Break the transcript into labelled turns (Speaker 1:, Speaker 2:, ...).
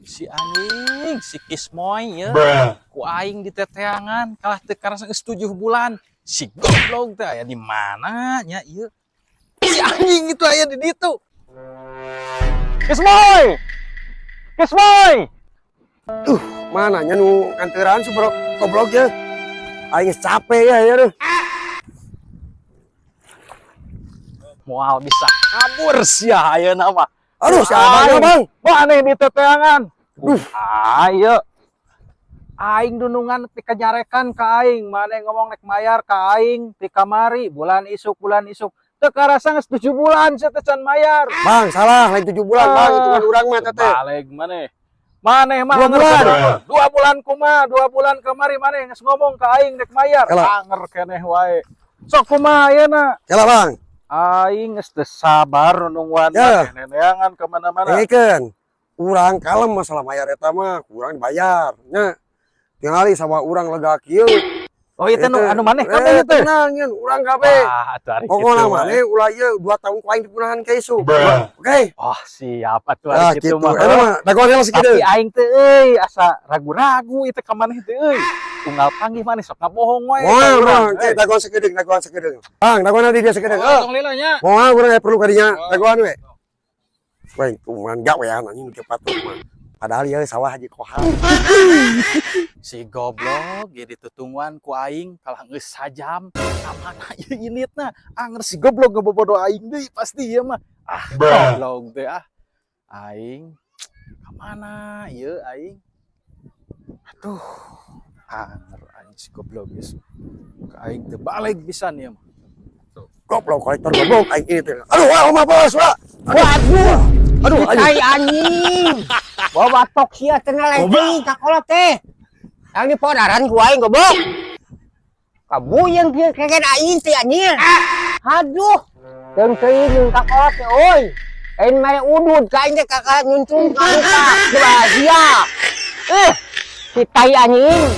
Speaker 1: Si anjing, si Kismoy ya. Ku aing diteteangan kalah teu karasa geus 7 bulan. Si goblok teh aya di mana nya ieu? Si anjing itu aya di ditu. Kismoy! Kismoy!
Speaker 2: Mana nya nu nganteran si bro goblok ya. Aing geus capek ya ya deh.
Speaker 1: Moal bisa kabur sia ayeuna mah.
Speaker 2: Aduh, siapa
Speaker 1: Aing.
Speaker 2: Bang?
Speaker 1: Maneh diteteangan. Duh, ayo. Aing dunungan pikanyarekan ka aing, maneh ngomong nek mayar ka aing ti kamari bulan isuk bulan isuk. Teu karasa geus 7 bulan sia teh can mayar.
Speaker 2: Bang, salah, lain 7 bulan, Bang, hitungan urang mah teh.
Speaker 1: Balik maneh. Maneh mah
Speaker 2: 2
Speaker 1: anger
Speaker 2: bulan.
Speaker 1: kumaha? 2 bulan kumaha? 2 bulan kamari maneh geus ngomong ka aing rek mayar.
Speaker 2: Kela.
Speaker 1: Anger keneh wae. Sok kumaha ayeuna?
Speaker 2: Kela, Bang.
Speaker 1: Aing geus teu sabar nungguan
Speaker 2: Ya.
Speaker 1: maneh neneangan ka mana-mana.
Speaker 2: Dengekeun. Urang kalem masalah mayar eta mah, kurang dibayar nya. Tingali sama urang lega kieu.
Speaker 1: Oh, itu nu anu maneh kabeh teh.
Speaker 2: Tenang nyeun, urang kabeh.
Speaker 1: Wah, atuh ari
Speaker 2: Pokokna
Speaker 1: kitu mah.
Speaker 2: Maneh ulah ieu 2 tahun ku aing dipunahan ka isuk. Oke.
Speaker 1: Oh, siap atuh
Speaker 2: Ah,
Speaker 1: ari kitu
Speaker 2: gitu.
Speaker 1: mah.
Speaker 2: Eta mah dagoan heula
Speaker 1: Tapi
Speaker 2: sakieu.
Speaker 1: Aing teh euy asa ragu-ragu itu ka maneh teh euy. Unggal panggih maneh sok ngabohong wae.
Speaker 2: Moal
Speaker 1: ka urang,
Speaker 2: urang,
Speaker 1: euy.
Speaker 2: Dagoan sakedeung, dagoan sakedeung. Bang, dagoan di dia sakedeung.
Speaker 1: Oh,
Speaker 2: Eh,
Speaker 1: tong lila nya.
Speaker 2: moal urang aya perlu ka dinya, dagoan we. Weh, kuman gak we anjing nu patuk mah. Padahal ya sawah Haji Kohar.
Speaker 1: Si goblok ge ditutungguan ku aing kalah geus sajam. Ka mana ieu inditna? Anger si goblok ngebobodo aing deui pasti ieu mah. Ah, goblok teh ah. Aing ka mana ieu aing? Aduh, anger aing si goblok geus. Ka aing teu balik pisan ieu mah.
Speaker 2: Goblok kolektor goblok aing ini teh. Aduh, wah, mah bos, wah.
Speaker 3: Waduh,
Speaker 2: Aduh, anjing.
Speaker 3: tai anjing. Bawa batok sia cenah lain ka kolot teh. Yang di podaran ku aing goblok. Kabuyeng kieu keken aing teh anjing. Aduh, deung teuing jeung ka kolot teh euy. Lain mere udud ka aing teh kakak nyuncung ka muka. Bahagia. Eh, si tai anjing.